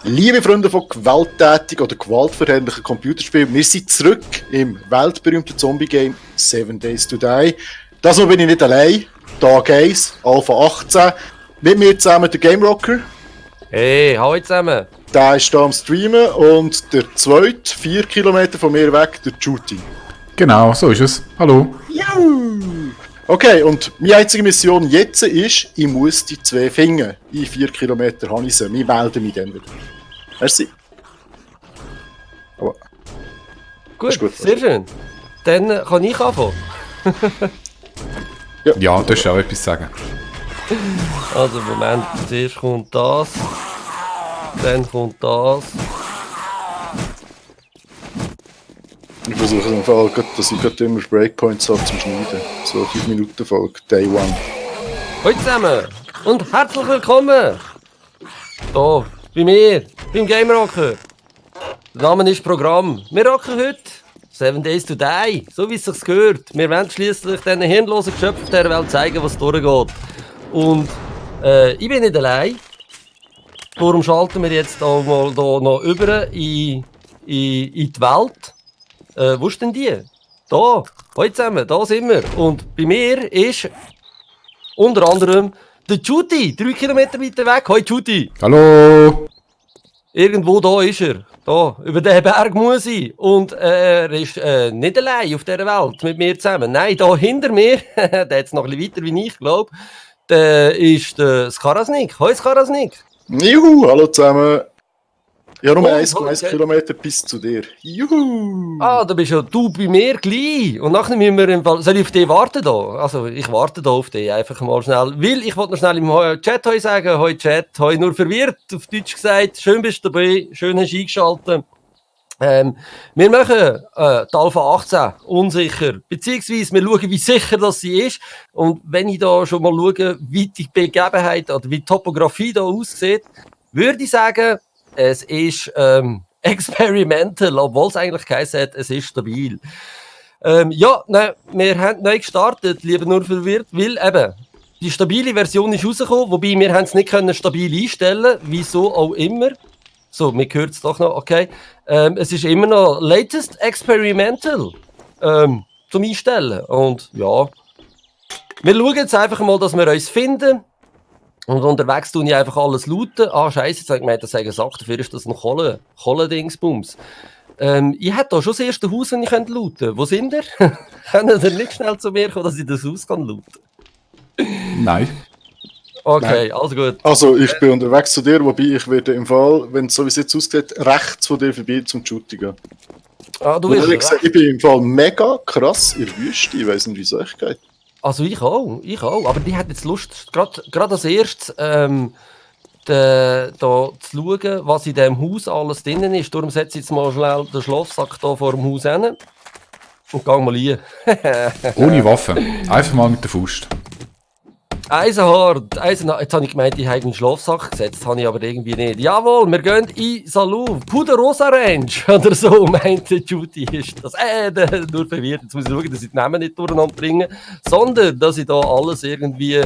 Liebe Freunde von gewalttätigen oder gewaltverherrlichen Computerspielen, wir sind zurück im weltberühmten Zombie-Game 7 Days to Die. Das Mal bin ich nicht allein. Tag 1, Alpha 18. Mit mir zusammen der Game Rocker. Hey, hallo zusammen. Der ist hier am Streamen und der zweite, 4 Kilometer von mir weg, der Juti. Genau, so ist es. Hallo. Juhu! Okay, und meine einzige Mission jetzt ist, ich muss die 2 finden. In 4 Kilometer habe ich sie. Wir melden mich dann wieder. Merci. Aber Gut, gut, sehr schön. Dann kann ich anfangen. Ja, du hast auch etwas sagen. Also, Moment, zuerst kommt das. Dann kommt das. ich versuche im Fall, dass ich gerade immer Breakpoints habe zum Schneiden. So 5 Minuten Folge, Day 1. Hallo zusammen und herzlich willkommen. Hier, bei mir, beim Game Rocker. Der Name ist Programm. Wir rocken heute 7 Days to Die, so wie es sich gehört. Wir wollen schliesslich diesen hirnlosen Geschöpfen der Welt zeigen, was durchgeht. Und ich bin nicht allein. Darum schalten wir jetzt auch mal hier noch über in die Welt. Wo ist denn die? Da, heute zusammen, da sind wir. Und bei mir ist unter anderem der Juti, 3 Kilometer weiter weg. Hoi Juti. Hallo. Irgendwo da ist er. Da, über den Berg muss ich. Und er ist nicht allein auf dieser Welt mit mir zusammen. Nein, da hinter mir, der jetzt noch ein bisschen weiter wie ich glaube, der ist der Skarasnik. Hoi Skarasnik. Juhu, hallo zusammen. Ich habe nur Oh, 1,1 okay. Kilometer bis zu dir. Juhu! Ah, da bist ja du bei mir gleich. Und nachher müssen wir im Fall... Soll ich auf dich warten da? Also, ich warte da auf dich einfach mal schnell. Weil ich wollte noch schnell im Chat Hoi sagen. Hoi Chat, Hoi nur verwirrt, auf Deutsch gesagt. Schön bist du dabei, schön hast du eingeschaltet. Wir machen die Alpha 18 unsicher. Beziehungsweise wir schauen, wie sicher das sie ist. Und wenn ich da schon mal schaue, wie die Begebenheit oder wie die Topografie da aussieht, würde ich sagen, es ist experimental, obwohl es eigentlich geheißen hat, es ist stabil. Ja, nein, wir haben neu gestartet, lieber nur verwirrt, weil eben die stabile Version ist rausgekommen, wobei wir haben es nicht können stabil einstellen, wieso auch immer. So, mir hört es doch noch, okay. Es ist immer noch latest experimental zum Einstellen. Und ja, wir schauen jetzt einfach mal, dass wir uns finden. Und unterwegs tun ich einfach alles looten. Ah, scheiße, jetzt habe ich gemeint, das sei gesagt, dafür ist das noch Kohle-Dingsbums. Ich hätte da schon das erste Haus, das ich looten könnte. Wo sind ihr? Können ihr nicht schnell zu mir kommen, dass ich das Haus kann looten? Nein. Okay, also gut. Also, ich bin unterwegs zu dir, wobei ich werde im Fall, wenn es so wie es jetzt aussieht, rechts von dir vorbei zum Shooting gehen. Ah, du Und bist ehrlich gesagt, ich bin im Fall mega krass in der Wüste. Ich weiss nicht, wie es euch geht. Also ich auch. Aber die hat jetzt Lust, gerade als erstes da zu schauen, was in diesem Haus alles drinnen ist. Darum setze ich jetzt mal schnell den Schlafsack hier vor dem Haus hin und gehe mal rein. Ohne Waffe. Einfach mal mit der Faust. Eisenhart. Jetzt habe ich gemeint, ich habe einen Schlafsack gesetzt, habe ich aber irgendwie nicht. Jawohl, wir gehen in Salou, Puderosa Range oder so, meinte Judy. Ist das nur verwirrt. Jetzt muss ich schauen, dass ich die Namen nicht durcheinander bringe, sondern dass ich da alles irgendwie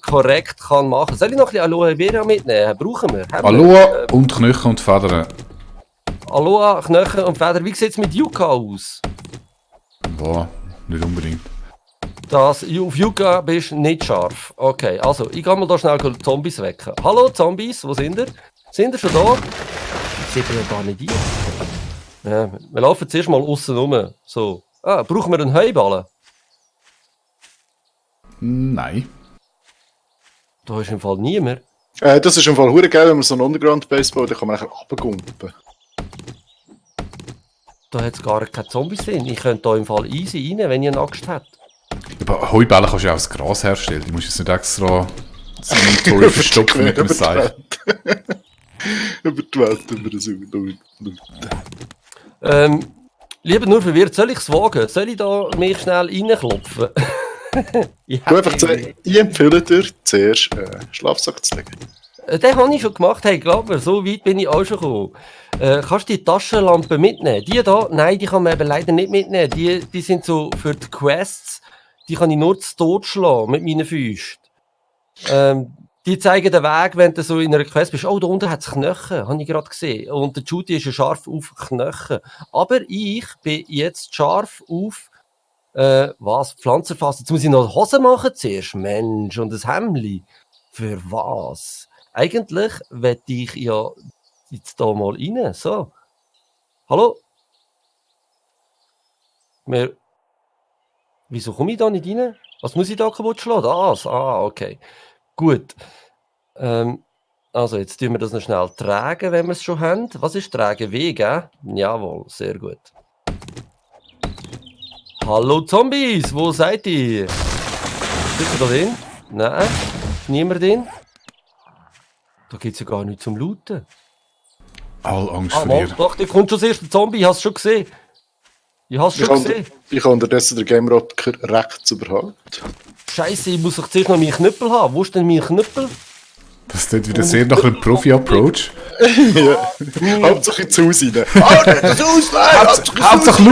korrekt kann machen. Soll ich noch ein bisschen Aloe Vera mitnehmen? Brauchen wir? Aloha und Knöchel und Federn. Aloha, Knöchel und Feder. Wie sieht es mit Yucca aus? Boah, nicht unbedingt. Auf Yucca bist du nicht scharf. Okay, also ich gehe mal da schnell Zombies wecken. Hallo Zombies, wo sind ihr? Sind ihr schon da? Ich sehe ja gar nicht ein. Ja, wir laufen zuerst mal aussen rum. So. Ah, brauchen wir einen Heuballen? Nein. Da ist im Fall niemand. Das ist im Fall hure geil, wenn man so einen Underground-Base baut, dann kann man einfach runtergumpen. Da hat es gar keine Zombies drin. Ich könnte da im Fall easy rein, wenn ich eine Axt hätte. Aber Heubälle kannst du ja auch aus Gras herstellen. Du musst jetzt nicht extra das Inventory verstopfen mit einem Seil. Über die Welt, über das Lieber nur verwirrt, soll ich es wagen? Soll ich da mich schnell reinklopfen? Du einfach sagen, ich empfehle dir, zuerst Schlafsack zu legen. Den habe ich schon gemacht, hey, glaub mir, so weit bin ich auch schon gekommen. Kannst du die Taschenlampe mitnehmen? Die da? Nein, die kann man eben leider nicht mitnehmen. Die sind so für die Quests, die kann ich nur zu Tod schlagen mit meinen Füßen. die zeigen den Weg, wenn du so in einer Quest bist. Oh, da unten hat es Knochen, habe ich gerade gesehen. Und der Judy ist ja scharf auf Knochen. Aber ich bin jetzt scharf auf was? Pflanzenfass. Jetzt muss ich noch Hosen machen zuerst. Mensch, und ein Hemdli. Für was? Eigentlich wette ich ja jetzt da mal rein. So. Hallo? Wieso komme ich da nicht rein? Was muss ich da kaputt schlagen? Das? Ah, okay. Gut. Also, jetzt tun wir das noch schnell tragen, wenn wir es schon haben. Was ist tragen? W, gell? Jawohl, sehr gut. Hallo Zombies, wo seid ihr? Sind ihr da drin? Nein, ist niemand drin? Da gibt es ja gar nichts zum Looten. All Angst Mal, verlieren. doch, da kommt schon das erste Zombie, ich habe es schon gesehen. Ich habe es schon gesehen. Ich habe unterdessen den Game Rocker rechts überhaupt. Scheiße, ich muss doch zuerst noch meinen Knüppel haben. Wo ist denn mein Knüppel? Das klingt wieder sehr nach einem Profi-Approach. Hauptsache ins Haus rein. Nicht das Haus, nein! Hauptsache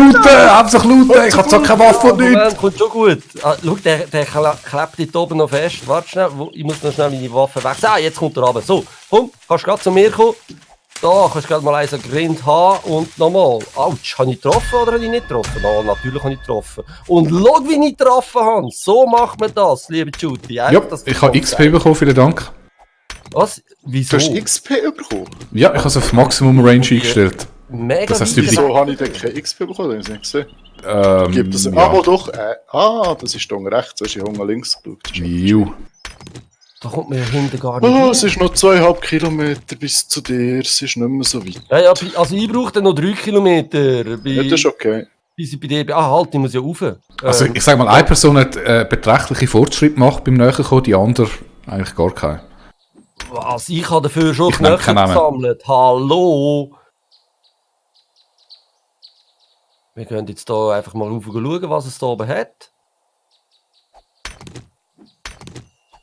looten! Ich habe zwar keine Waffe und nichts. Moment, kommt schon gut. Ah, schau, der klebt dort oben noch fest. Warte schnell, ich muss noch schnell meine Waffe wechseln. Ah, jetzt kommt er runter. So, komm, kannst du gerade zu mir kommen. Da kannst du gerade mal einen Grind haben und nochmal. Autsch, habe ich getroffen oder habe ich nicht getroffen? No, natürlich habe ich getroffen. Und schau, wie ich getroffen habe. So macht man das, liebe Judy. Ja, ich habe XP bekommen, vielen Dank. Was? Wieso? Du hast XP bekommen? Ja, ich habe es auf Maximum Range eingestellt. Mega Das heißt, weit. die- Wieso habe ich denn kein XP bekommen? Das habe ich nicht gesehen. Gibt es Ja. aber doch. Das ist da rechts. Hast du Hunger links geschaut? Das ist Ju. Da kommt mir hinten gar nicht Oh, hin. es ist noch 2,5 Kilometer bis zu dir. Es ist nicht mehr so weit. Ja, also ich brauche dann noch 3 Kilometer. Ja, das ist okay. Bis ich bei dir bin. Ah, halt, ich muss ja rauf. Also ich sage mal, eine Person hat beträchtliche Fortschritt gemacht beim Näherkommen, die andere eigentlich gar keinen. Was? Ich habe dafür schon Ich nenne Knochen keinen Namen. gesammelt. Hallo? Wir können jetzt hier einfach mal rauf und schauen, was es da oben hat.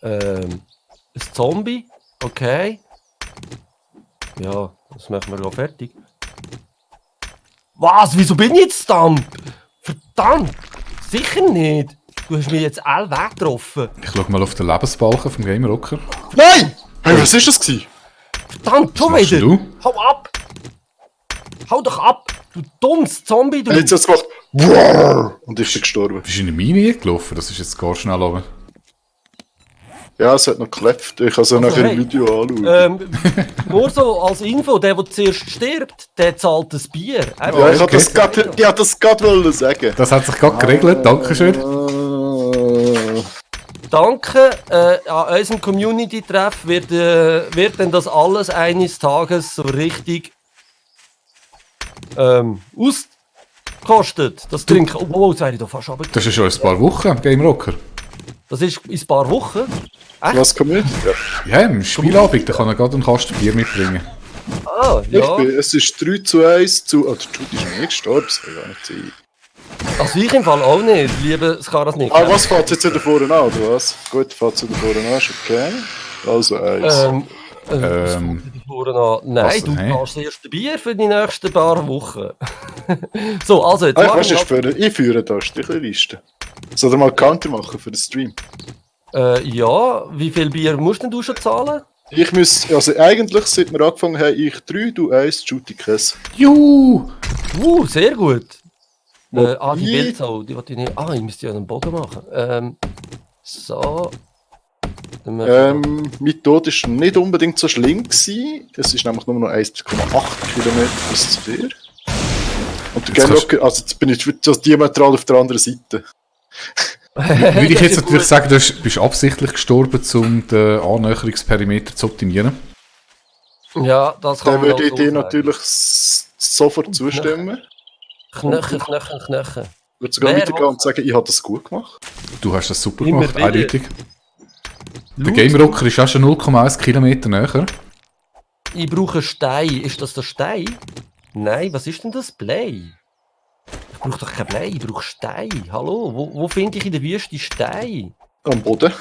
Ein Zombie. Okay. Ja, das machen wir gerade fertig. Was? Wieso bin ich jetzt stumped? Verdammt! Sicher nicht! Du hast mich jetzt alle weggetroffen. Ich schaue mal auf den Lebensbalken vom Game Rocker. Nein! Hey, was ist das gewesen? Verdammt, schon machst wieder! du? Hau ab! Hau doch ab! Du dummes Zombie, du! Jetzt hat es gemacht. Brrr, und ich bin gestorben. Bist du in eine Mine gelaufen? Das ist jetzt gar schnell runter. Ja, es hat noch geklappt. Ich kann es Also, nachher hey, im Video anschauen. Nur so als Info, der zuerst stirbt, der zahlt das Bier. Einfach. Ja, ich okay. wollte das gerade sagen. Das hat sich gerade geregelt, dankeschön. Danke an unserem Community-Treff wird denn das alles eines Tages so richtig auskostet. Das Trinken. Oh, jetzt wäre ich da fast runter. Das ist schon ein paar Wochen, Game Rocker. Das ist in ein paar Wochen. Echt? Was kommt mit? Ja. Ja, im Spielabend, da kann er gerade einen Kasten Bier mitbringen. Ah, ja. Es ist 3:1 zu. Oh, der Judy ist noch nicht gestorben, das kann gar nicht sein. Also ich im Fall auch nicht, liebe Skaras nicht. Ah, was fährt jetzt wieder vorne an, oder was? Gut, fährt es wieder vorne an, ist okay. Also 1. Nein, was, du hey? kannst das erste Bier für die nächsten paar Wochen. So, also jetzt Ich machen weiß, wir... ich führe da Sticheliste. Soll ich mal einen Counter machen für den Stream? Ja, wie viel Bier musst denn du schon zahlen? Ich muss, also eigentlich, seit wir angefangen haben, ich 3, du 1, Judy Käse. Juhu! Sehr gut. Die Wie? Bildsau, die wollte ich nicht... Ah, ich müsste ja einen Bogen machen. So. Dann machen Mein Tod war nicht unbedingt so schlimm gewesen. Es ist nämlich nur noch 1,8 Kilometer bis zu dir. Und der Jetzt Game Rocker, also jetzt bin ich so diametral auf der anderen Seite. Würde ich Das jetzt ist natürlich gut. sagen, du bist absichtlich gestorben, um den Annäherungsperimeter zu optimieren. Ja, das kann Dann man würde ich auch dir so natürlich sofort zustimmen. Knöchen. Ich würde sogar Wer weitergehen und sagen, ich habe das gut gemacht. Du hast das super Immer gemacht, wieder. eindeutig. Der Game Rocker ist auch schon 0,1 Kilometer näher. Ich brauche Stein. Ist das der Stein? Nein, was ist denn das? Blei? Ich brauche doch kein Blei, ich brauche Stein. Hallo, wo finde ich in der Wüste Stein? Am Boden.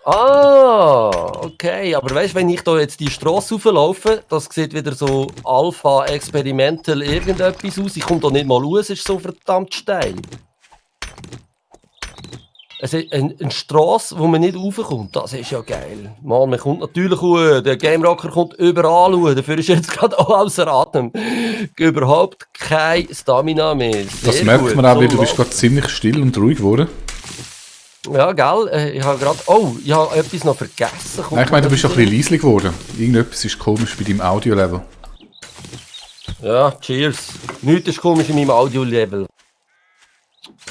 Ah, okay. Aber weißt du, wenn ich da jetzt die Straße rauflaufe, das sieht wieder so Alpha Experimental irgendetwas aus. Ich komme da nicht mal raus, es ist so verdammt steil. eine Strasse, wo man nicht raufkommt, das ist ja geil. Mann, man kommt natürlich hoch, der Game Rocker kommt überall hoch, dafür ist er jetzt gerade auch außer Atem. Überhaupt kein Stamina mehr. Das Sehr merkt gut. man auch, So weil du bist lang. gerade ziemlich still und ruhig geworden. Ja, gell, ich habe gerade... Oh, ich habe etwas noch vergessen. Nein, ich meine, du bist auch ein bisschen leislich geworden. Irgendetwas ist komisch bei deinem Audio-Level. Ja, cheers. Nichts ist komisch in meinem Audio-Level.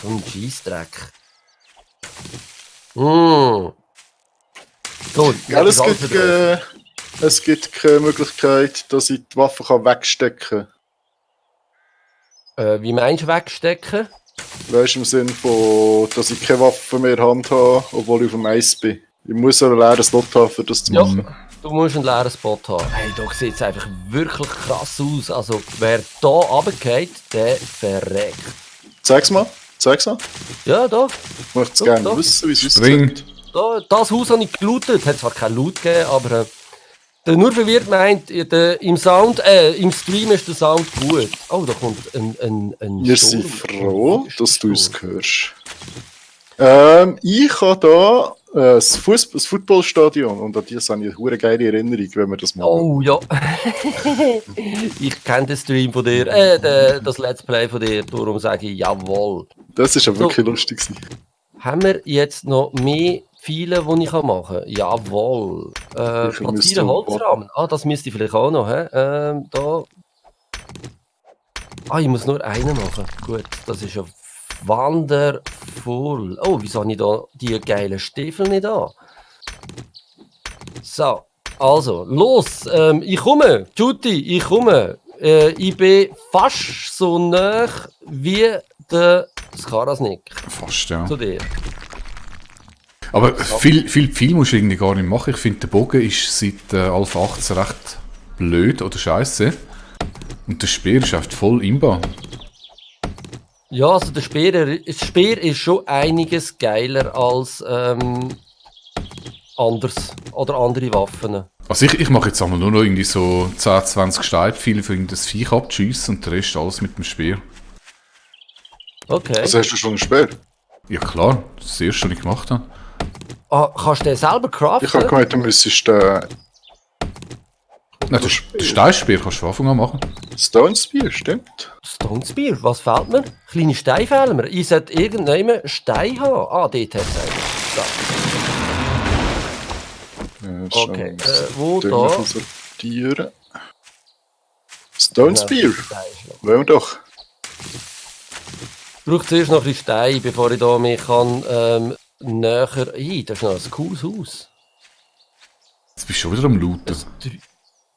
So ein Scheissdreck. So, Gell, das ist alles für euch. es gibt keine Möglichkeit, dass ich die Waffe wegstecken kann. Wie meinst du wegstecken? Weißt du, im Sinne von, dass ich keine Waffe mehr in der Hand habe, obwohl ich auf dem Eis bin. Ich muss einen leeren Slot haben, für das zu Ja, machen. du musst einen leeren Spot haben. Hey, da sieht es einfach wirklich krass aus. Also, wer da runtergeht, der verreckt. Zeig's mal. Ja, da. Ich möchte es Doch, gerne doch. wissen, wie es Spring. aussieht. Das Haus habe ich gelootet. Hat zwar kein Loot gegeben, aber der nur verwirrt meint, im Stream ist der Sound gut. Oh, da kommt ein Wir Sturm. sind froh, dass du uns Sturm. hörst. Ich habe hier ein Footballstadion und an das habe ich eine hure geile Erinnerung, wenn wir das machen. Oh ja. Ich kenne den Stream von dir, das Let's Play von dir, darum sage ich jawohl. Das ist ja So. wirklich lustig gewesen. Haben wir jetzt noch mehr Pfeile, die ich machen kann? Jawohl. Wie viel müsst Platzieren du- Holzrahmen. Das müsste ich vielleicht auch noch. Da. Ich muss nur einen machen. Gut, das ist ja wonderful. Oh, wieso habe ich da die geilen Stiefel nicht an? So, also, los. Ich komme. Juti, ich komme. Ich bin fast so nah wie der Skarasnik Fast, ja. zu dir. Aber viel musst du irgendwie gar nicht machen. Ich finde, der Bogen ist seit Alpha 18 recht blöd oder scheiße. Und der Speer ist einfach voll imba. Ja, also der Speer ist schon einiges geiler als anders oder andere Waffen. Also ich mache jetzt einmal nur noch irgendwie so 10, 20 Steilpfeile für irgendein Viech abzuschiessen und der Rest alles mit dem Speer. Okay. Also hast du schon einen Speer? Ja klar, das ist das erste, was ich gemacht habe. Kannst du den selber craften? Ich habe gemeint, du müsstest den Nein, den Steinspeer kannst du von Anfang an machen. Stone Spear, stimmt. Stone Spear, was fehlt mir? Kleine Steine fehlen mir. Ich sollte irgendjemand Stein haben. Dort hat es einen. So. Okay, wo da? Sortieren. Stone Spear, wollen wir doch. Ich brauche zuerst noch ein bisschen Steine, bevor ich da mich kann, näher... das ist noch ein cooles Haus. Jetzt bist du schon wieder am Looten.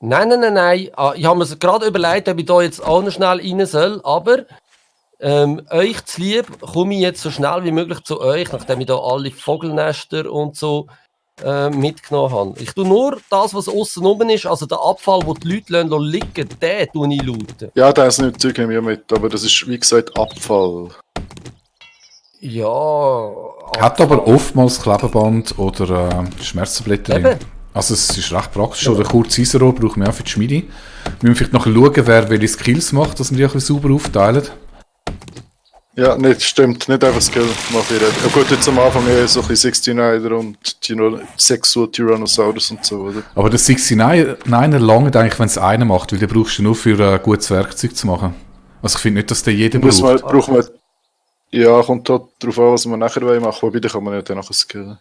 Nein. Ich habe mir gerade überlegt, ob ich da jetzt auch noch schnell rein soll, aber euch zu lieb komme ich jetzt so schnell wie möglich zu euch, nachdem ich da alle Vogelnester und so mitgenommen habe. Ich tue nur das, was außen oben ist, also der Abfall, den die Leute liegen lassen, den tue ich looten. Ja, das nimmt Zeug nehme ich mit, aber das ist wie gesagt Abfall. Ja... Hat aber oftmals Klebeband oder Schmerztabletten drin. Eben. Also es ist recht praktisch. Oder kurz Iserrohr brauchen wir auch für die Schmiede. Wir müssen vielleicht noch schauen, wer welche Skills macht, dass wir die ein bisschen sauber aufteilen. Ja, nicht, stimmt, nicht einfach Skill mache ich nicht. Ja gut, jetzt am Anfang eher so ein bisschen 69er und Sexual Tyrannosaurus und so, oder? Aber der 69er langt eigentlich, wenn es einer macht, weil den brauchst du nur für ein gutes Werkzeug zu machen. Also ich finde nicht, dass der jeder braucht. Braucht man... Ja, kommt halt darauf an, was wir nachher machen wollen, wobei dann kann man ja dann nachher skillen.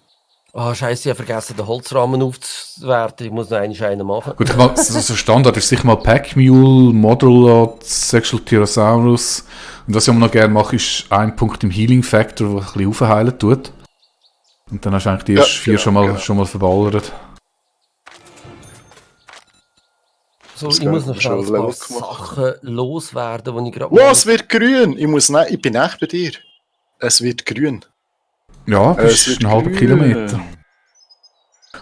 Scheiße, ich habe vergessen, den Holzrahmen aufzuwerten. Ich muss noch einen machen. Gut, ich mag, so Standard ist sicher mal Pack Mule, Model Sexual Tyrannosaurus. Und was ich immer noch gerne mache, ist ein Punkt im Healing Factor, der ein bisschen aufheilen tut. Und dann hast du eigentlich die ersten 4 schon mal verballert. So, Das ich muss noch geht schnell schon ein paar Level gemacht. Sachen loswerden, die ich gerade Wow, es wird grün! Ich bin echt bei dir. Es wird grün. Ja, das Es ist wird ein halber grün. Kilometer.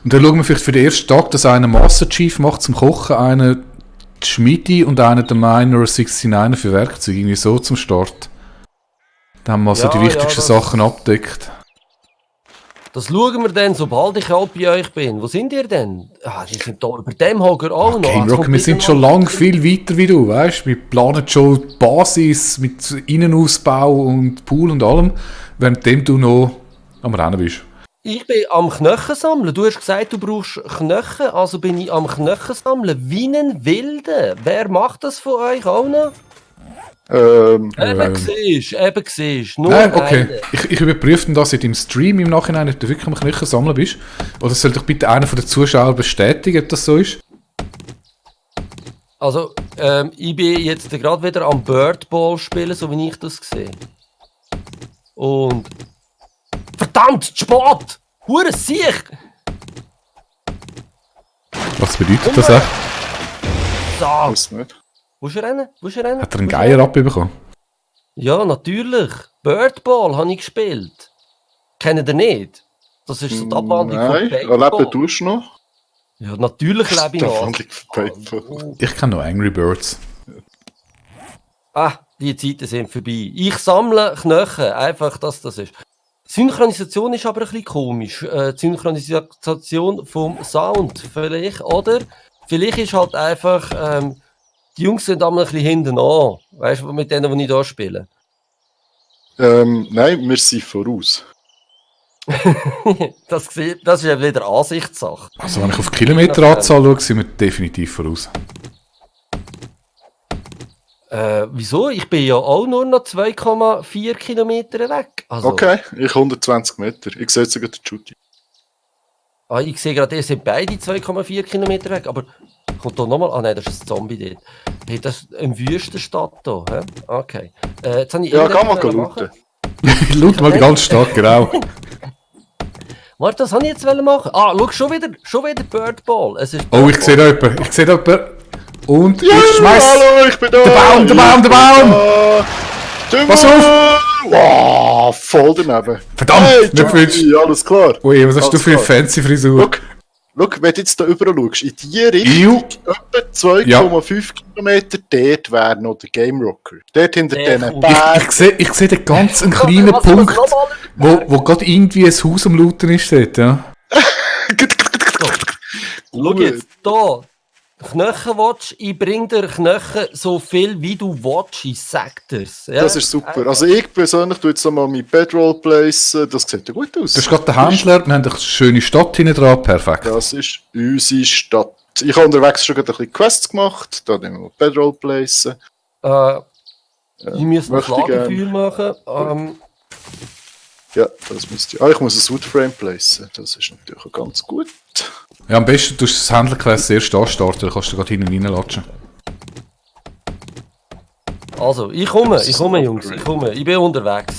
Und dann schauen wir vielleicht für den ersten Tag, dass einer Master Chief macht zum Kochen, einer die Schmiede und einer der Minor 69 für Werkzeuge. Irgendwie so zum Start. Dann haben wir also Ja, die wichtigsten das- Sachen abdeckt. Das schauen wir dann, sobald ich auch bei euch bin. Wo sind ihr denn? Die sind da über dem Hocker auch noch. Game Jetzt Rock, kommt wir wieder sind mal- schon lange viel weiter wie du, weißt? Wir planen schon die Basis mit Innenausbau und Pool und allem, währenddem du noch am Rennen bist. Ich bin am Knochen sammeln. Du hast gesagt, du brauchst Knochen, also bin ich am Knochen sammeln. Wie ein Wilder. Wer macht das von euch auch noch? Eben siehst. Nur Nein, okay. einer. Ich überprüfe das in deinem Stream im Nachhinein, ob du wirklich am Knochen sammeln bist. Oder soll doch bitte einer von den Zuschauern bestätigen, ob das so ist? Also, ich bin jetzt gerade wieder am Birdball spielen, so wie ich das sehe. Und... Verdammt, Sport! Hure Sieg! Was bedeutet das auch? So, Weiß nicht. willst du rennen? Hat er einen Geier abbekommen? Ja, natürlich. Birdball habe ich gespielt. Kennt ihr nicht? Das ist so die Abwandlung Nein, von Paintball. leben tust du noch? Ja, natürlich lebe ich Die noch. Abwandlung von Paintball. Ich kenne noch Angry Birds. Ah, die Zeiten sind vorbei. Ich sammle Knochen, einfach, dass das ist. Synchronisation ist aber ein bisschen komisch. Die Synchronisation vom Sound vielleicht, oder? Vielleicht ist halt einfach, die Jungs sind einmal ein bisschen hinten an. Weißt du, mit denen, die ich hier spiele. Nein, wir sind voraus. Das ist ja wieder Ansichtssache. Also wenn ich auf die Kilometeranzahl schaue, sind wir definitiv voraus. Wieso? Ich bin ja auch nur noch 2,4 Kilometer weg. Also, Okay, ich 120 Meter. Ich sehe jetzt sogar den Shooting. ich sehe gerade, ihr seid beide 2,4 Kilometer weg. Aber kommt da nochmal? Ah nein, das ist ein Zombie dort. Hey, das ist eine Wüstenstadt hier. Hä? Okay. Jetzt habe ich Ja, kann man irgendetwas looten. Laut mal ganz stark, genau. Warte, das habe ich jetzt machen. Ah, schau, schon wieder Birdball. Es ist Oh, ich sehe da jemanden. Und Ja, ich schmeiß... hallo, ich bin da! Der Baum! Pass auf! Wow, voll daneben. Verdammt, Hey, nicht Johnny, gewünscht. alles klar. Ui, was hast du Alles für eine klar. fancy Frisur? Schau, wenn du jetzt da überall schaust, in die Richtung, Iu. etwa 2,5 Kilometer, dort wäre noch der Game Rocker. Dort hinter Der diesen kommt. Bergen. Ich sehe den ganz einen kleinen Was Punkt, nochmal? wo gerade irgendwie ein Haus am Looten ist dort, ja. Schau jetzt, da. Knochenwatch, ich bring dir Knochen so viel wie du willst, ich sag dir's. Ja? Das ist super. Also ich persönlich tue jetzt einmal mein Bedroll placen. Das sieht ja gut aus. Das ist gerade der Händler, wir haben eine schöne Stadt hinten dran, perfekt. Das ist unsere Stadt. Ich habe unterwegs schon gerade ein bisschen Quests gemacht. Da nehmen wir Bedroll placen. Ich müsste ein möchte ich Lagerfeuer machen. Ja, das müsste ich. Ah, ich muss ein Woodframe placen. Das ist natürlich auch ganz gut. Ja, am besten tust du das Händlerquest erst anstarten, dann kannst du gerade hinten reinlatschen. Also, ich komme, Das ist Jungs, upgrade. ich komme. Ich bin unterwegs.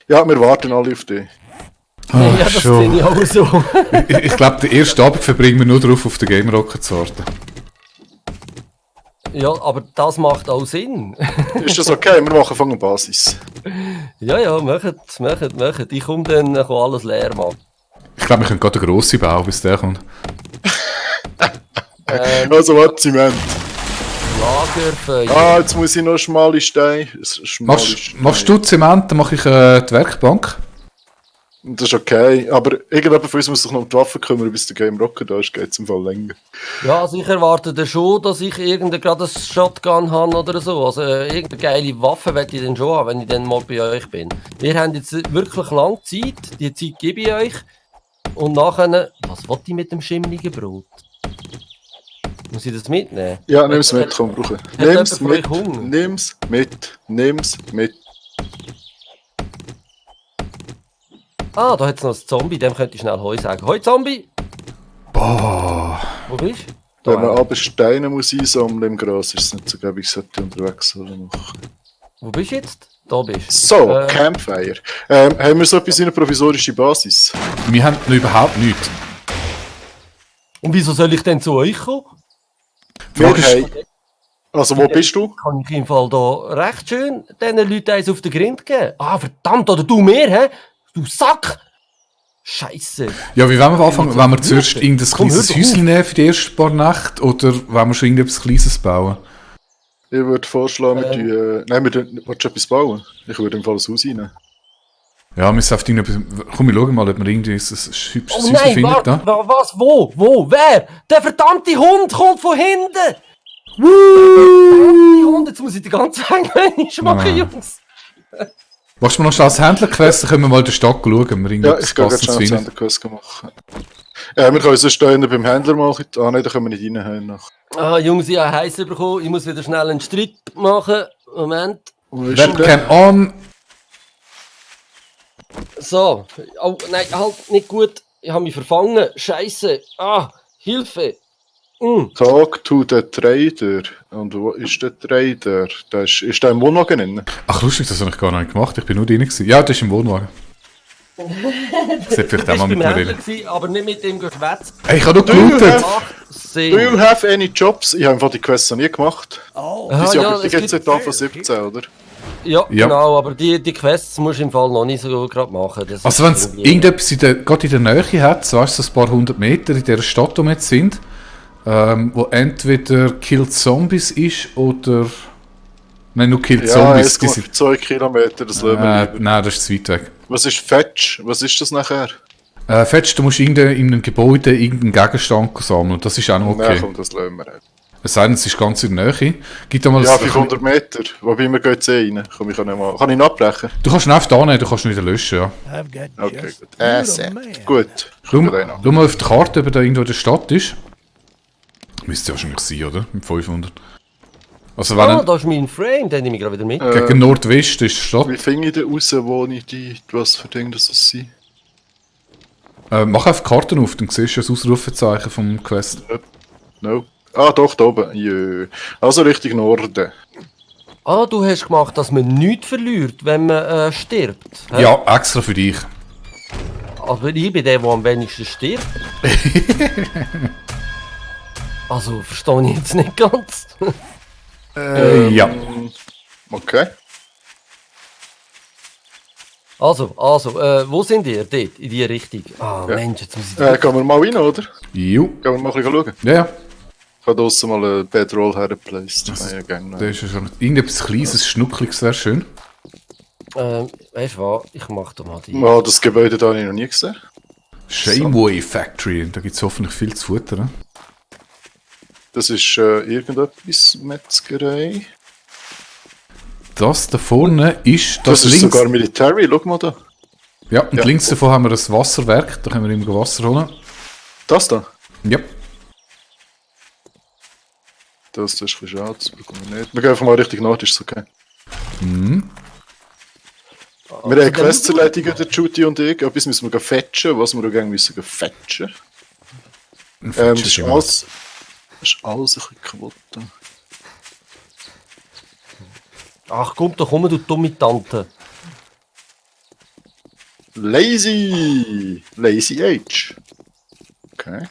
Ja, wir warten alle auf dich. Ah, ja, das schon. sehe ich auch so. Ich glaube, den ersten Abend verbringen wir nur darauf, auf den Game Rocker zu warten. Ja, aber das macht auch Sinn. Ist das okay? Wir machen von der Basis. ja, macht. Ich komme dann kann alles leer machen. Ich glaube, wir können gerade eine grosse bauen, bis der kommt. Also, warte, Zement. Lagerfeuer. Ah, jetzt muss ich noch schmale Steine. Machst du Zement, dann mache ich die Werkbank. Das ist okay. Aber irgendjemand von uns muss sich noch um die Waffen kümmern, bis der Game Rocker da ist. Geht es im Fall länger. Ja, also ich erwarte dann schon, dass ich gerade ein Shotgun habe oder so. Also irgendeine geile Waffe werde ich dann schon haben, wenn ich dann mal bei euch bin. Wir haben jetzt wirklich lange Zeit, die Zeit gebe ich euch. Und nachher, was wollte ich mit dem schimmligen Brot? Muss ich das mitnehmen? Ja, nimm es mit, komm, brauchen. Hat Nimm's jemand von mit, euch Hunger? nimm's mit. Ah, da hat es noch einen Zombie, dem könnte ich schnell Hoi sagen. Hoi Zombie! Boah. Wo bist du? Wenn man Da. aber Steine muss einsammeln im Gras, ist es nicht so, glaube ich, sollte unterwegs sollen machen. Wo bist du jetzt? Da bist du. So, Campfire. Haben wir so etwas wie eine provisorische Basis? Wir haben noch überhaupt nichts. Und wieso soll ich denn zu euch kommen? Wir Frage ist- haben, also, wo bist du? Kann ich im Fall da recht schön diesen Leuten eins auf den Grind geben? Ah, verdammt, oder du mehr, hä? Du Sack! Scheisse. Ja, wie wollen wir anfangen? Wollen wir zuerst Würden. irgendein Komm, kleines hör doch Häuschen nehmen für die ersten paar Nächte? Oder wollen wir schon irgendetwas Kleines bauen? Ich würde vorschlagen, nein, willst du etwas bauen? Ich würde im Fall ein Haus rein. Ja, wir müssen auf irgendetwas... Komm, wir schauen mal, ob wir irgendwie ein hübsches Oh Häuschen nein, finden. warte, Da. was, wo, wer? Der verdammte Hund kommt von hinten! Der verdammte Hund, jetzt muss ich die ganze Zeit machen, Nein. Jungs. Machst du mir noch schnell das Händler-Quest, dann können wir mal den Stadt schauen, wir Ja, irgendwas ich gehe gerade Passendes schnell finden. den Quest machen. Wir können sonst stehen beim Händler machen. Ah nein, da können wir nicht rein. Noch. Jungs, ich habe heiß bekommen. Ich muss wieder schnell einen Streit machen. Moment. Wo ist denn der? Webcam on. So. Oh, nein, halt nicht gut. Ich habe mich verfangen. Scheiße. Hilfe. Talk to the Trader. Und wo ist der Trader? Ist der im Wohnwagen drin? Ach lustig, das habe ich gar nicht gemacht, ich bin nur drin gewesen. Ja, das ist im Wohnwagen. Ich sollte vielleicht auch mal mit mir reden. Gewesen, aber nicht mit dem geschwätzt. Hey, ich habe noch gelootet! Do you have any jobs? Ich habe einfach die Quests noch nie gemacht. Die sind aber die es jetzt gibt- seit von 17, oder? Ja, Ja. genau, aber die Quests musst du im Fall noch nicht so gerade machen. Das Also ist wenn es irgendwie- irgendetwas gerade in der Nähe hat, so weißt du, so ein paar hundert Meter in der Stadt, wo wir jetzt sind, wo entweder Kill Zombies ist oder... Nein, nur Kill Ja, Zombies. es geht 2 Kilometer, das lassen wir lieber. Nein, das ist zu weit weg. Was ist Fetch? Was ist das nachher? Fetch, du musst in einem Gebäude irgendeinen Gegenstand sammeln, das ist auch noch Nein, okay. komm, das lassen wir nicht. Es sei denn, es ist ganz in der Nähe. Gibt da mal Ja, ein- 500 Meter. Wobei wir gehen jetzt rein. Komm, ich kann nicht mal. Kann ich ihn abbrechen? Du kannst ihn einfach da nehmen, du kannst ihn wieder löschen, ja. Okay, gut. Sehr gut. Ich Schau gucke den an. mal auf die Karte, ob er da irgendwo in der Stadt ist. Müsste ja wahrscheinlich sein, oder? Mit 500. Also wenn er da ist mein Frame, den nehme ich gerade wieder mit. gegen Nordwesten ist die Stadt. Wie finde ich denn raus, wo ich was für Dinge das sind? Mach einfach die Karten auf, dann siehst du das Ausrufezeichen vom Quest. No. Ah, doch, da oben. Jö. Also Richtung Norden. Du hast gemacht, dass man nichts verliert, wenn man stirbt. hä? Ja, extra für dich. Aber ich bin der am wenigsten stirbt. Also, verstehe ich jetzt nicht ganz. Ja. Okay. Also, wo sind ihr? Dort, in die Richtung. Mensch, jetzt muss ich... Gehen wir mal rein, oder? Jo. Gehen wir mal ein bisschen schauen. Ja, ja. Ich habe draussen mal einen Bedroll hergeplaced. Ja, gerne. Da ist ja schon irgendetwas Kleines, Schnuckliges, wäre schön. Weißt du was? Ich mache da mal die... Oh, das Gebäude da habe ich noch nie gesehen. Shameway Factory, da gibt es hoffentlich viel zu futtern. Das ist irgendetwas Metzgerei. Das da vorne ist Das ist links. sogar Military, schau mal da. Ja, und Ja. links davon haben wir das Wasserwerk, da können wir immer Wasser holen. Das da? Ja. Das ist ein bisschen schade, das bekommen wir nicht. Wir gehen einfach mal Richtung Nord, ist es okay. Wir haben Quests erledigen, der Judy und ich. Etwas müssen wir fetchen, was wir auch gerne müssen fetchen. Das ist alles ein bisschen kaputt. Ach komm, da komm, du dumme Tante. Lazy Age. Okay.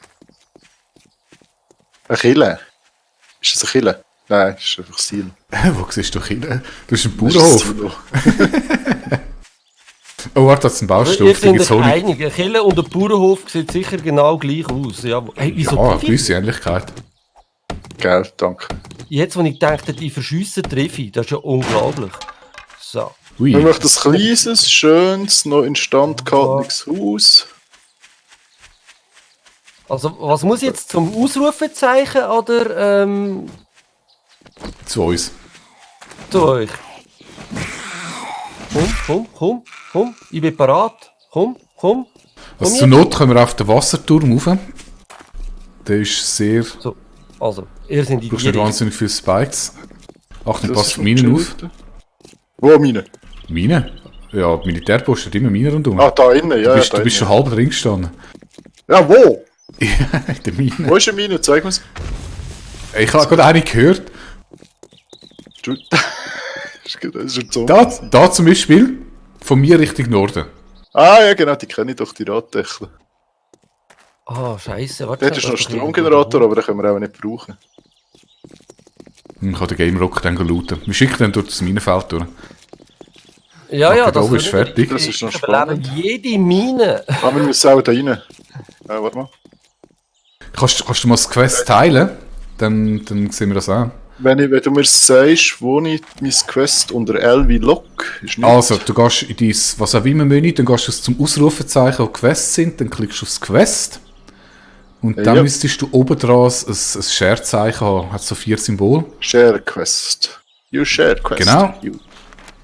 Eine Kille. Ist das eine Kille? Nein, das ist einfach Silo. Wo siehst du Kinder? Du bist ein Das ist Bauernhof. Silo. Oh, warte, das ist ein Wir Baustuf, da sind gibt's euch Honig. einig. Ein Kille und ein Bauernhof sieht sicher genau gleich aus. Ja, hey, wieso Ja, eine die? gewisse Ähnlichkeit. Geil, danke. Jetzt, wo ich dachte, die verschiessen treffe ich, das ist ja unglaublich. So. Ui. Wir möchten ein kleines, schönes, noch instand gehaltenes Haus. Also, was muss ich jetzt zum Ausrufezeichen oder Zu uns. zu euch? Komm, ich bin parat. Komm. Also zur Not können wir auf den Wasserturm rauf. Der ist sehr... So, also, ihr sind in Du brauchst die nicht Richtung. wahnsinnig viele Spikes. Achtung, Das pass ist auf Minen auf. Wo Mine? Minen? Ja, die Militärposten hat immer Minen rundum. Ah, da innen, ja. du bist, da du bist schon innen. halb drin gestanden. Ja, wo? In der Mine. Wo ist eine Mine? Zeig mir's. Ich habe gerade eine gehört. Du- Das ist ein Zombie. Da zum Beispiel, von mir Richtung Norden. Ah, ja, genau, die kenne ich doch, die Raddächle. Scheiße, warte. Dort ist noch ein Stromgenerator, aber den können wir auch nicht brauchen. Ich kann den Game Rock dann looten. Wir schicken den durch das Minenfeld durch. Ja, Da oben ist fertig. Das ist noch Ich überlebe spannend. jede Mine. Ah, wir müssen auch da rein. Warte mal. Kannst du mal das Quest teilen? Dann sehen wir das auch. Wenn du mir sagst, wo ich mein Quest unter L wie Lock ist nicht. Also, du gehst in dein was auch immer Menü, dann gehst du zum Ausrufezeichen, wo Quests sind, dann klickst du aufs Quest. Und dann Ja. müsstest du oben dran ein Share-Zeichen haben. Hat so 4 Symbole. Share Quest. You share Quest. Genau.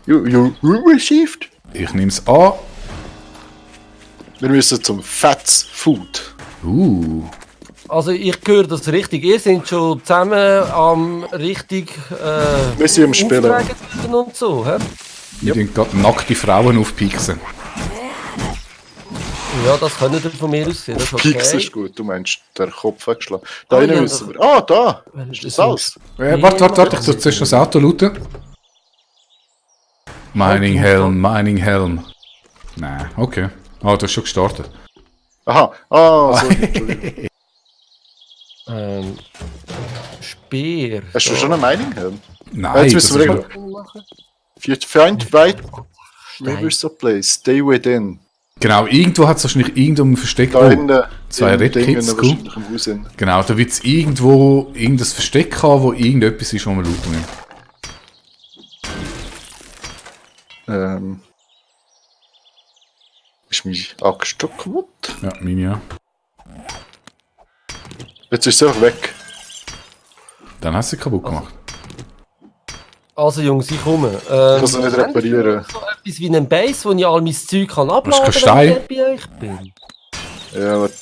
You received. Ich nehme es an. Wir müssen zum Fats Food. Also ich höre das richtig. Ihr seid schon zusammen am richtig Wir sind am Spielen. aufgeregt und so, hä? Wir tun gerade nackte Frauen aufpixen. Ja, das können ihr von mir aus sehen. Das ist okay. Pix ist gut, du meinst der Kopf weggeschlagen. Da Ah, rein ja, müssen wir. Ah, da! Ist das alles? Warte, ich soll zuerst das Auto looten. Mining Helm. Nein, okay. Ah, du hast schon gestartet. Aha, sorry, Entschuldigung. Speer. Hast du schon eine Meinung? Helm? Nein, Jetzt das müssen wir ist regeln. Find right rivers of place. Stay within. genau, irgendwo hat es wahrscheinlich irgendein Versteck. Da hinten. Zwei im Red Ding, Kits, cool. wahrscheinlich im Haus hin. Genau, da wird es irgendwo irgendein Versteck haben, wo irgendetwas ist, wo man looten will. Ist mein Axt kaputt? Ja, meine ja. Jetzt ist es einfach weg. Dann hast du sie kaputt gemacht. Also Jungs, ich komme. Ich kann sie nicht reparieren. So etwas wie einen Base, wo ich all mein Zeug kann abladen Hast du kann, keinen wenn ich bei euch bin. Ja, warte.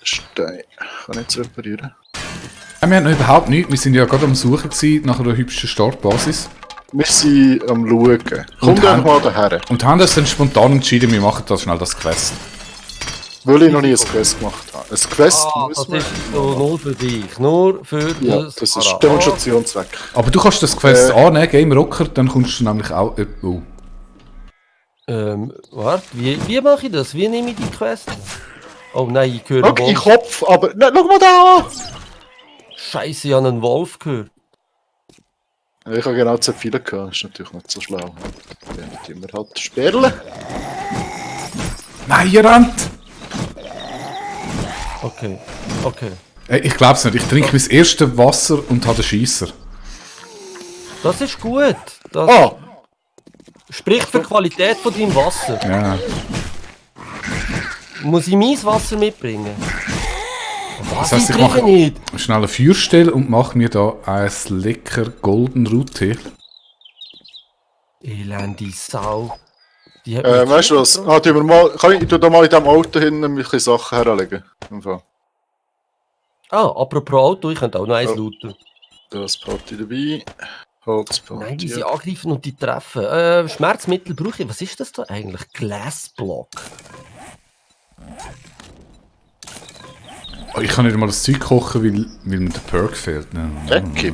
Stein. Kann ich jetzt reparieren? Wir haben noch überhaupt nichts. Wir sind ja gerade am Suchen gewesen nach einer hübschen Startbasis. Wir sind am Schauen. Kommt einfach mal daher. Und haben uns dann spontan entschieden, wir machen das schnell das Quest. Weil ich noch nie ein Quest gemacht habe. Ein Quest Das muss man... ist so nur für dich. Nur für Ja, das das ist Apparat. Demonstrationszweck. Aber du kannst das Quest annehmen, Game Rocker, dann kommst du nämlich auch... Oh. Warte, wie mache ich das? Wie nehme ich die Quest? Oh nein, ich höre Schau, einen ich Wolf. Kopf, aber... Nein, schau mal da! Scheiße, ich habe einen Wolf gehört. Ich habe genau zu viele gehabt. Ist natürlich nicht so schlau. Dann tun wir halt Sperlen. Nein, ihr rennt! Okay. Ich glaub's nicht, ich trinke mein erstes Wasser und habe den Scheisser. Das ist gut. Das Ah! spricht für die Qualität von deinem Wasser. Ja. Muss ich mein Wasser mitbringen? Was, heisst, ich ich mache- trinke nicht. Schnell eine Feuerstelle und mache mir da ein lecker Golden Root-Tee. Elende Sau. Die hat mich Weißt du was? Tun wir mal, ich tu da mal in diesem Auto hin ein bisschen Sachen herlegen. Im Fall. Apropos Auto, ich könnte auch noch eins Ja. looten. Das Party dabei. Holzparty. Nein, die sie angreifen und die treffen. Schmerzmittel brauche ich. Was ist das da eigentlich? Glassblock. Oh, ich kann nicht mal das Zeug kochen, weil mir der Perk fehlt. Ecke.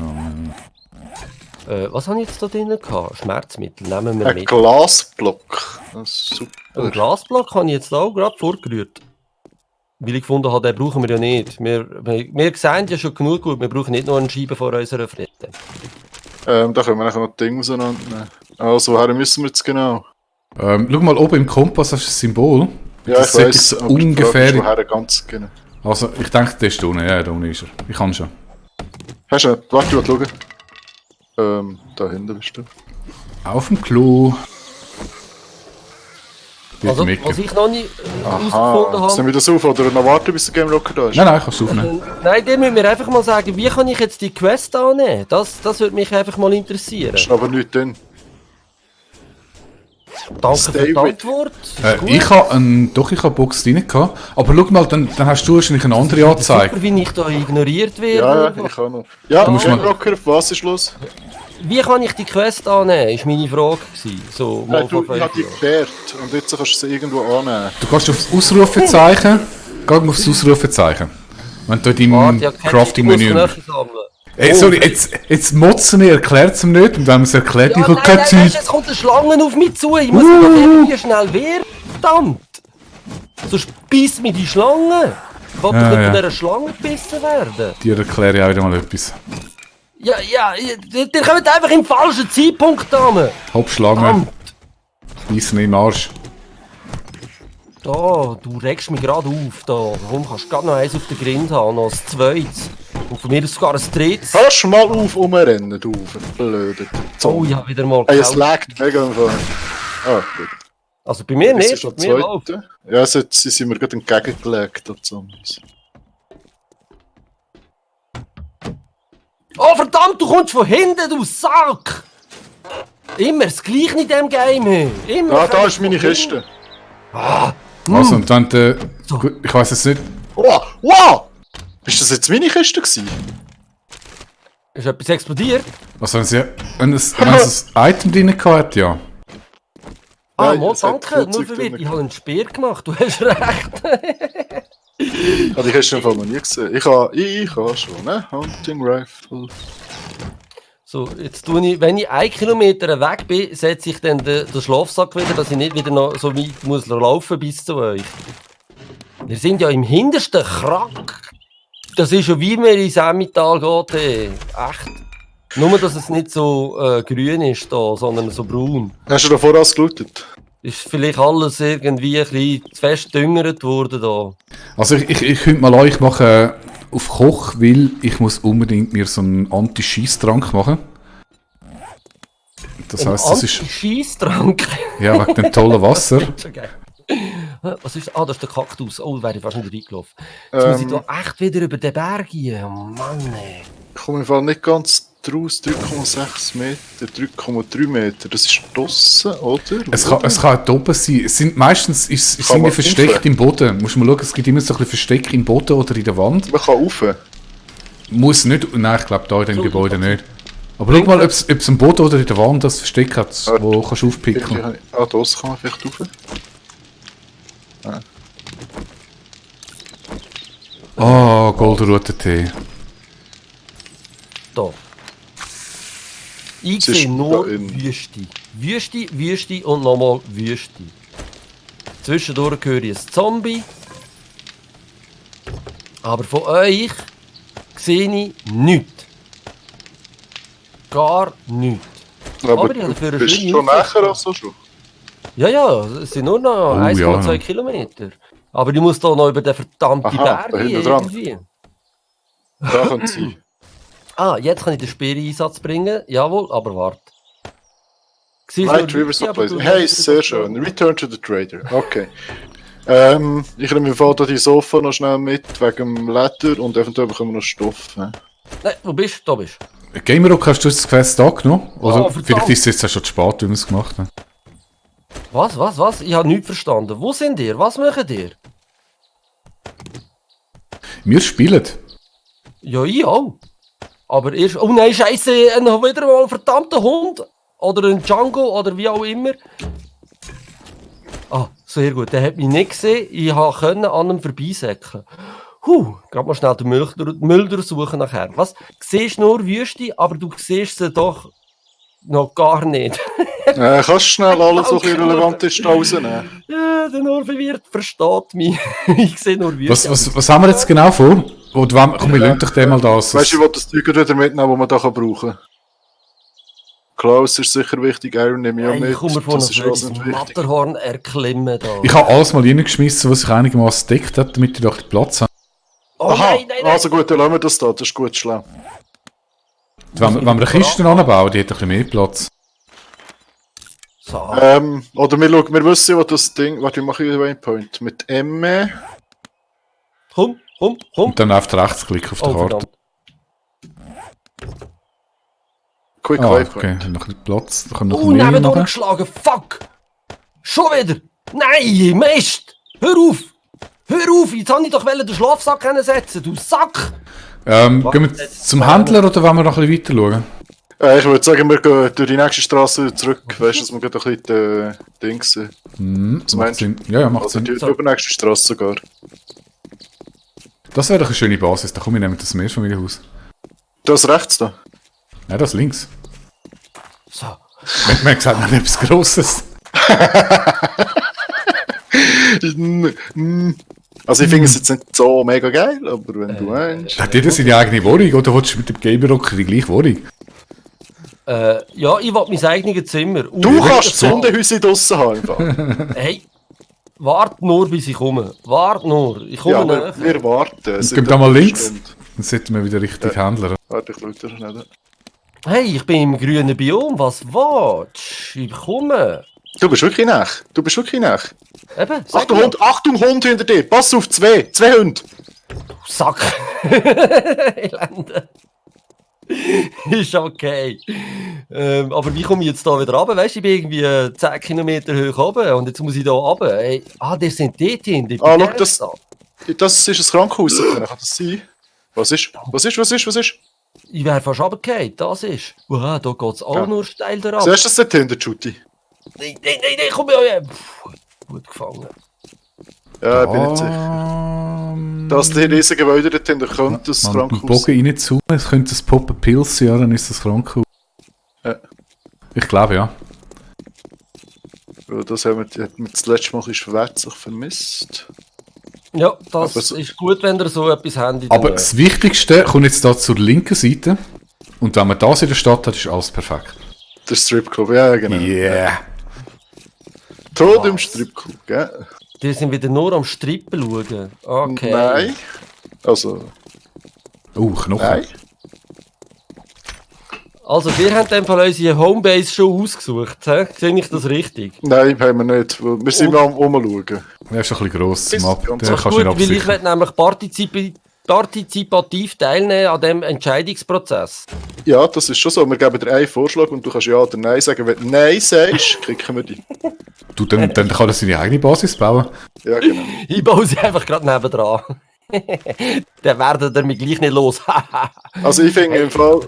Was habe ich jetzt da drinnen gehabt? Schmerzmittel, nehmen wir Ein mit. Glasblock. Das ist super. Einen Glasblock habe ich jetzt auch gerade vorgerührt. Weil ich gefunden habe, den brauchen wir ja nicht. Wir sehen ja schon genug gut, wir brauchen nicht noch eine Scheibe vor unserer Fritte. Da können wir nachher noch die Dinge auseinandernehmen. Also, woher müssen wir jetzt genau? Schau mal, oben im Kompass hast du ein Symbol. Ja, Das ich sollte weiss, jetzt aber die Frage ungefähr... ist, woher ganz genau. Also, ich denke, der ist da unten. Ja, da unten ist er. Ich kann schon. Hast du nicht? Warte, ich will schauen. Da hinten bist du. Auf dem Klo. Dort Also, im Ecke. was ich noch nicht herausgefunden Aha. Sollen habe. wir das auf oder noch warten, bis der Game Rocker da ist? Nein, ich kann es aufnehmen. Nein, der müssen wir einfach mal sagen, wie kann ich jetzt die Quest annehmen? Das würde mich einfach mal interessieren. Ist aber nicht drin. Danke Stay für die with- Antwort. Ist gut. Ich habe eine Box drin gehabt. Aber schau mal, dann hast du wahrscheinlich eine andere Anzeige. Super, wie ich da ignoriert Ja, werde. ja, ich kann noch. Ja, musst Game mal- Rocker, was ist los? Wie kann ich die Quest annehmen? Ist meine Frage gewesen. So, mal Nein, du, vor ich 5 habe die Jahren. gefährt und jetzt kannst du sie irgendwo annehmen. Du gehst aufs Ausrufezeichen. Geh mal aufs Ausrufezeichen. Wenn du dort im Warte, ja, keine Crafting-Menü... Zeit, ich muss Knöchel sammeln. Ey, sorry, jetzt motzen wir, erklärt es ihm nicht. Und wenn man es erklärt, Ja, ich nein, habe keine nein, Zeit. weißt, es kommt eine Schlange auf mich zu. Ich muss mich doch irgendwie schnell wehren. Verdammt! Sonst beißt mich die Schlange. Ich will doch Ja, nicht ja. von dieser Schlange gebissen werden. Dir erkläre ich auch wieder mal etwas. Ja, ihr kommt einfach im falschen Zeitpunkt an. Hauptschlange, Verdammt! beißen im Arsch. Da, du regst mich gerade auf. Da. Warum kannst du gerade noch eins auf der Grind haben, noch ein zweites? Und von mir aus sogar ein drittes. Hörst du mal auf rumrennen, du Blöder. Oh, ich habe wieder mal Hey, es gekauft. laggt mega im Fall. Ah, gut. Also bei mir Das ist nicht, schon bei mir läuft. zweite. Ja, sie sind mir gerade entgegengelegt, die Zombies. Oh verdammt, du kommst von hinten, du Sack! Immer das Gleiche in diesem Game. Immer. Ah, da ist meine Kiste. Also, und wenn der... So. Gut, ich weiss jetzt nicht... Wow! Wow! Ist das jetzt meine Kiste gewesen? Ist etwas explodiert? Also, wenn es ein Item drin hat, ja. Ah, Nein, Mo, es hat danke. Nur Flugzeug verwirrt. drin Ich habe einen Speer gemacht. Du hast recht. Ich habe die Kiste im Fall noch nie gesehen. Ich habe schon, ne? Hunting Rifle. So, jetzt tue ich, wenn ich 1 Kilometer weg bin, setze ich dann den Schlafsack wieder, dass ich nicht wieder noch so weit muss laufen bis zu euch. Wir sind ja im hintersten Krack. Das ist ja wie wir ins Emmental geht, ey. Echt. Nur, dass es nicht so grün ist da, sondern so braun. Hast du da voraus gelootet? Ist vielleicht alles irgendwie ein bisschen zu fest düngert worden da. Also, ich könnte mal euch machen auf Koch, weil ich muss unbedingt mir so einen Anti-Schießtrank machen. Das heisst, das ist... Scheisstrank. Ja, wegen dem tollen Wasser. Schon geil. Was ist das? Ah, das ist der Kaktus. Oh, da wäre ich fast nicht reingelaufen. Jetzt muss ich da echt wieder über den Berg gehen. Oh Mann, ey. Ich komme im Fall nicht ganz draus. 3,6 Meter, 3,3 Meter. Das ist draussen, oder? Es kann auch oben sein. Es sind meistens sind man wir versteckt im Boden. Musst du mal schauen, es gibt immer so ein bisschen Versteck im Boden oder in der Wand. Man kann rauf. Muss nicht... Nein, ich glaube da in dem So, Gebäude nicht. Aber schau mal, ob es im Boden oder in der Wand das Versteck hat, wo kannst du aufpicken. Ah, draussen kann man vielleicht rauf. Ah, goldenroter Tee. Da. Ich Es ist sehe nur da in- Wüste. Wüste, Wüste und nochmal Wüste. Zwischendurch höre ich ein Zombie. Aber von euch sehe ich nichts. Gar nichts. Aber ich habe dafür du eine bist schöne schon Aussicht. näher als so schon. Ja, ja, es sind nur noch Oh, 1,2 ja. Kilometer. Aber ich muss da noch über den verdammten Aha, Berg da hinten gehen, dran. irgendwie. Da könnte es sein. Ah, jetzt kann ich den Speer in Einsatz bringen. Jawohl, aber warte. Siehst du Night nur River Wüste, aber Supplies. du Hey, hast sehr das schön. noch- Return to the Trader. Okay. Ich nehme mir Fall da die Sofa noch schnell mit, wegen dem Leder und eventuell bekommen wir noch Stoff. Ne? Nein, wo bist du? Da bist du. Gamerock, hast du das Quest angenommen? Oder verdammt. vielleicht ist es jetzt auch schon zu spät, wie wir es gemacht haben. Was? Ich habe nichts verstanden. Wo sind ihr? Was macht ihr? Wir spielen. Ja, ich auch. Aber erst... Oh nein, Scheiße, wieder mal ein verdammter Hund. Oder ein Django oder wie auch immer. Ah, sehr gut. Der hat mich nicht gesehen. Ich konnte an ihm vorbeisäckeln. Gerade mal schnell den Müll durchsuchen nachher. Was? Du siehst nur Wüste, aber du siehst sie doch noch gar nicht. Kannst du schnell alles, was ein bisschen relevant ist, rausnehmen? Ja, der nur verwirrt versteht mich. Ich sehe nur Wüste. Was haben wir jetzt genau vor? Komm, wir lassen dich den mal das. Weißt du, ich will das Zeug wieder mitnehmen, das man da brauchen kann. Klaus ist sicher wichtig, Iron nehme ich auch Hey, mit. ich komme von Das ist alles einem nicht wichtig. Matterhorn erklimmen da. Ich habe alles mal reingeschmissen, was ich einigermaßen deckt hat, damit ich doch den Platz habe. Oh Aha, nein. also gut, dann lassen wir das da, das ist gut, schlau. Wenn wir eine Kiste anbauen, die hat ein bisschen mehr Platz. So. Oder wir wissen, was das Ding... Warte, ich mache hier Waypoint. Mit M. Komm. Und dann auf den Rechtsklick auf der Oh, Karte. verdammt. Quick Ah, Waypoint. okay, noch ein bisschen Platz. Da können wir noch Oh, mehr neben machen. durchgeschlagen. Fuck. Schon wieder. Nein, Mist. Hör auf. Jetzt wollte ich doch den Schlafsack setzen, du Sack. Gehen wir zum Händler oder wollen wir noch ein bisschen weiter schauen? Ich würde sagen, wir gehen durch die nächste Straße wieder zurück. Weißt du, dass wir gerade ein bisschen Dings sehen. Was Macht meinst du? Sinn. Ja, macht Also Sinn. die übernächste Straße sogar. Das wäre doch eine schöne Basis. Da komme ich nämlich das Mehrfamilienhaus. Das rechts da. Nein, das links. So. Man hat gesagt, man hat etwas Grosses. Also ich finde es jetzt nicht so mega geil, aber wenn du meinst... Hat jeder seine eigene Wohnung oder willst du mit dem Gamerock die gleiche Wohnung? Ja, ich will mein eigenes Zimmer. Du kannst das Hundehäuschen draussen haben. im Fall. Hey, wart nur, bis ich komme. Wart nur. Ich komme Ja, näher. aber wir warten. Es Gehen sind wir da mal eine links. Stunde. Dann sollten wir wieder richtig Händler. Warte, ich schaue dir schnell. Hey, ich bin im grünen Biom. Was willst du? Ich komme. Du bist wirklich nach. Eben, sag Achtung, mir. Hund, Achtung, Hund hinter dir. Pass auf, zwei Hunde. Sack. Elende. Ist okay. Aber wie komme ich jetzt da wieder runter? Weißt du, ich bin irgendwie 10 Kilometer hoch oben und jetzt muss ich da runter. Ey, der sind dort hinten. Ah, schau, das ist ein Krankenhaus. Kann das sein? Was ist? Ich wäre fast runtergefallen. Das ist. Wow, da geht es auch nur steil drauf. Siehst du das dort hinten, Juti? Nein, komm ja. Gut gefangen. Ja, ich bin nicht sicher. Dass die riesigen Gebäude dort hinten könnte das Man Krankenhaus Bogen reinzoomen, es könnte das Poppen Pilz sein, ja, dann ist das Krankenhaus. Ja. Ich glaube, ja. Das haben wir das letzte Mal schwärzlich vermisst. Ja, das Aber so- ist gut, wenn ihr so etwas habt. Aber das Wichtigste kommt jetzt da zur linken Seite. Und wenn man das in der Stadt hat, ist alles perfekt. Der Stripclub, ja genau. Yeah! Tod im Stripclub, gell? Die sind wieder nur am Strippen schauen. Okay. Nein. Also, Knochen. nein. Also, wir haben in dem Fall unsere Homebase schon ausgesucht. He? Sehe ich das richtig? Nein, haben wir nicht. Wir sind am Umschauen. Der ist schon ein bisschen gross zum Ab. Ganz Den gut, kannst du nicht Gut, weil ich absichern. will nämlich partizipativ teilnehmen an diesem Entscheidungsprozess. Ja, das ist schon so. Wir geben dir einen Vorschlag und du kannst ja oder nein sagen. Wenn du nein sagst, klicken wir dich. Du, dann kann er seine eigene Basis bauen. Ja, genau. Ich baue sie einfach gerade nebendran. Dann werden ihr mich gleich nicht los. Also ich finde im Fall,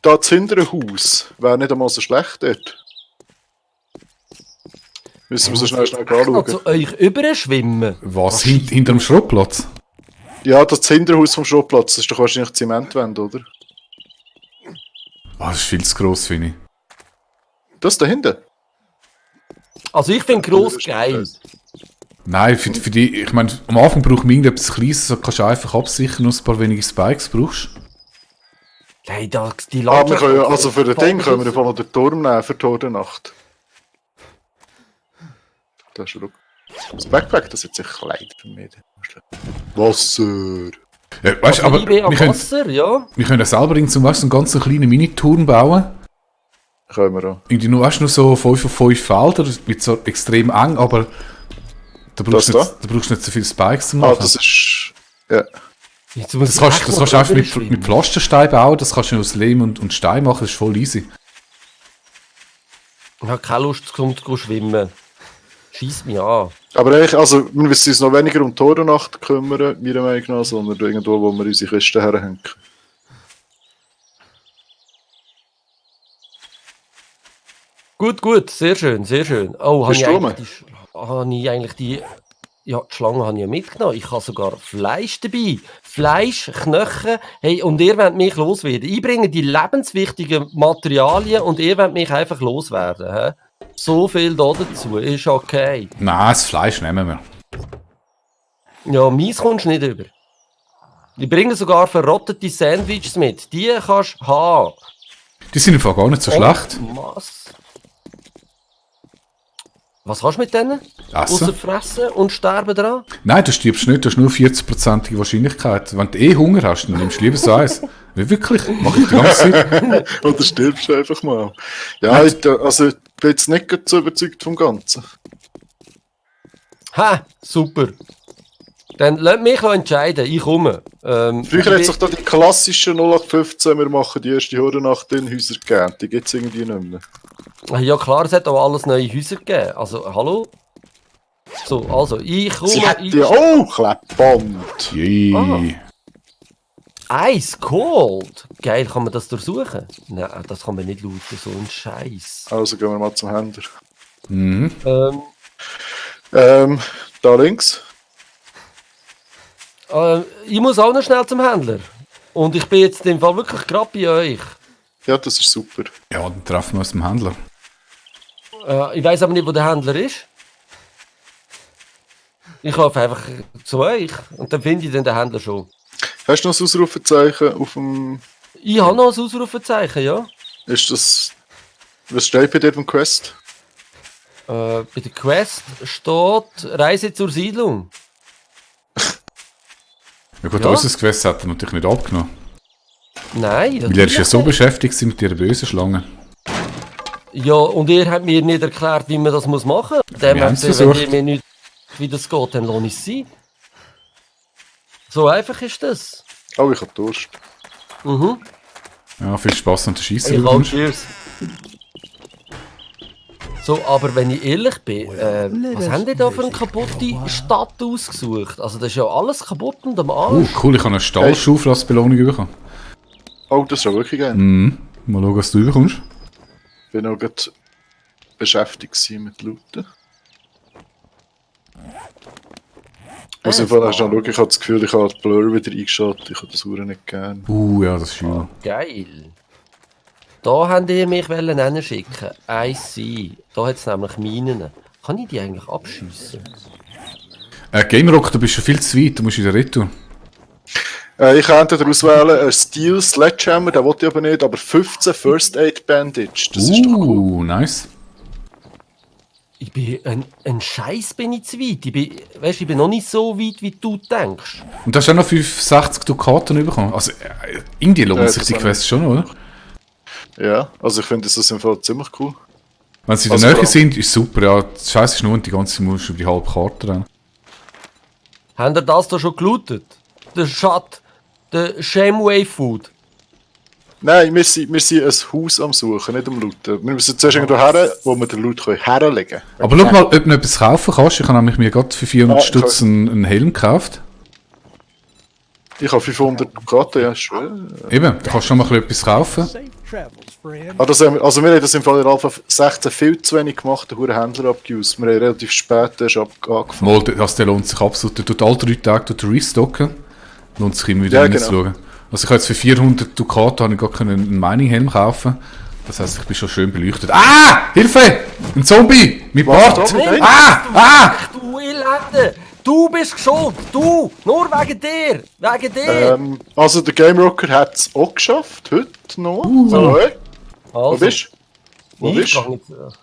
da das hintere Haus wäre nicht einmal so schlecht dort. Müssen wir so schnell anschauen. zu euch überschwimmen. Was? Hinter dem Schrottplatz? Ja, das Hinterhaus vom Schrottplatz, das ist doch wahrscheinlich Zementwand, oder? Das ist viel zu gross, finde ich. Das da hinten? Also ich finde gross geil. Nein, für die, ich meine, am Anfang braucht man irgendetwas Kleines, so kannst du einfach absichern und ein paar wenige Spikes brauchst. Hey, die Ah, wir Landschaft... können, also für das Ding können wir einfach noch den Turm nehmen, für die Tordenacht. Das ist schon. Das Backpack, das ist sicher Kleid für mich. Wasser. Ja, weißt, Aber aber am wir können Wasser, ja. ja selber zum Beispiel so einen ganz kleinen Mini-Turm bauen. Können wir auch. Irgendwie nur, weißt, nur so 5 auf 5 Felder, das wird so extrem eng, aber da brauchst du nicht so viele Spikes zu machen. Ah, das ist. Ja. Jetzt muss Das ich kannst echt du mal einfach überschwimmen. mit Pflasterstein bauen, das kannst du aus Lehm und Stein machen, das ist voll easy. Ich habe keine Lust, zu schwimmen. Schieß mich an. Aber eigentlich, also, wir müssen uns noch weniger um die Tordenacht kümmern, meiner Meinung nach, sondern irgendwo, wo wir unsere Kisten herhängen. Gut, sehr schön, sehr schön. Oh, Bist du rum? die Schlange habe ich ja mitgenommen. Ich habe sogar Fleisch dabei. Fleisch, Knochen. Hey, und ihr wollt mich loswerden. Ich bringe die lebenswichtigen Materialien und ihr wollt mich einfach loswerden. He? So viel da dazu, ist okay. Nein, das Fleisch nehmen wir. Ja, meins kommst du nicht über. Ich bringe sogar verrottete Sandwiches mit. Die kannst du haben. Die sind im Fall gar nicht so schlecht. Was kannst du mit denen? Außer Essen? fressen und sterben dran? Nein, du stirbst nicht, du hast nur 40%ige Wahrscheinlichkeit. Wenn du Hunger hast, dann nimmst du lieber so eins. Nicht wirklich, mach ich die ganze Zeit. Oder stirbst du einfach mal. Ja, ich bin jetzt nicht gerade so überzeugt vom Ganzen. Ha, super. Dann lass mich entscheiden, ich komme. Früher hat sich da die klassischen 0815, wir machen die erste Hordennacht in Häuser gegeben. Die gibt es irgendwie nicht mehr. Ja klar, es hat auch alles neue Häuser gegeben. Also, hallo? So, also, ich komme... Sie hat ja auch Klebband. Jee. Ice Cold? Geil, kann man das durchsuchen? Nein, das kann man nicht looten, so ein Scheiß. Also gehen wir mal zum Händler. Mhm. Da links. Ich muss auch noch schnell zum Händler. Und ich bin jetzt im Fall wirklich gerade bei euch. Ja, das ist super. Ja, dann treffen wir uns dem Händler. Ich weiß aber nicht, wo der Händler ist. Ich laufe einfach zu euch und dann finde ich den Händler schon. Hast du noch ein Ausrufezeichen auf dem... Ich habe noch ein Ausrufezeichen, ja. Ist das... Was steht bei dir beim Quest? Bei der Quest steht Reise zur Siedlung. Ja gut, Ja. unser Quest hat er natürlich nicht abgenommen. Nein, Weil er ist ja so nicht. beschäftigt mit ihrer bösen Schlange. Ja, und ihr habt mir nicht erklärt, wie man das machen muss. Dem haben es wenn versucht. ihr mir nicht, wie das geht, dann lohne ich es sein. So einfach ist das. Oh, ich hab Durst. Mhm. Ja, viel Spaß an der Scheisse. Ich auch, cheers. So, aber wenn ich ehrlich bin, was haben die da für eine kaputte Stadt ausgesucht? Also das ist ja alles kaputt und am Arsch. Cool, ich habe eine Stahlschaufel als Belohnung bekommen. Oh, das ist ja wirklich geil. Mal schauen, was du bekommst. Ich bin noch gerade beschäftigt gewesen mit Looten. Muss ich vorher schon schauen, ich habe das Gefühl, ich habe die Blur wieder eingeschaltet, ich habe das Uhr nicht gern. Ja, das ist schön. Geil. Da haben die mich hinschicken. I see. Da hat es nämlich Minen. Kann ich die eigentlich abschiessen? Game Rock, du bist schon viel zu weit, du musst wieder retour. Ich kann entweder auswählen, ein Steel Sledgehammer, den wollte ich aber nicht, aber 15 First Aid Bandage, das ist doch cool. Nice. Ich bin ein Scheiß bin ich zu weit. Ich bin noch nicht so weit, wie du denkst. Und du hast auch noch 65 Dukaten bekommen. Also, irgendwie lohnt sich die Quest schon, oder? Ja, also ich finde das im Fall ziemlich cool. Wenn sie in der Nähe sind, ist super. Ja, das Scheiß ist nur und die ganze musst du über die halbe Karte rennen. Habt ihr das da schon gelootet? Der Schat, der Shameway Food. Nein, wir sind ein Haus am Suchen, nicht am Looten. Wir müssen zuerst irgendwo her, wo wir den Loot herlegen können. Aber schau mal, ob du etwas kaufen kannst. Ich habe nämlich mir gerade für 400 Stutz einen Helm gekauft. Ich habe 500 Dukaten, ja, schön. Eben, da kannst du schon mal etwas kaufen. Also wir haben das im Fall in Alpha 16 viel zu wenig gemacht, den Händler abgeused. Wir haben relativ spät erst angefangen. Mal, der lohnt sich absolut. Der tut alle 3 Tage restocken. Lohnt sich immer wieder reinzuschauen. Also ich habe jetzt für 400 Dukaten habe ich gar keinen Mining-Helm kaufen. Das heisst, ich bin schon schön beleuchtet. Ah! Hilfe! Ein Zombie! Mit Bart! Du Elende! Du bist geschuld! Du! Nur wegen dir! Wegen dir! Also der Game Rocker hat es auch geschafft, heute noch. Hallo? Wo Also, bist du? Wo ich bist gehe du? jetzt,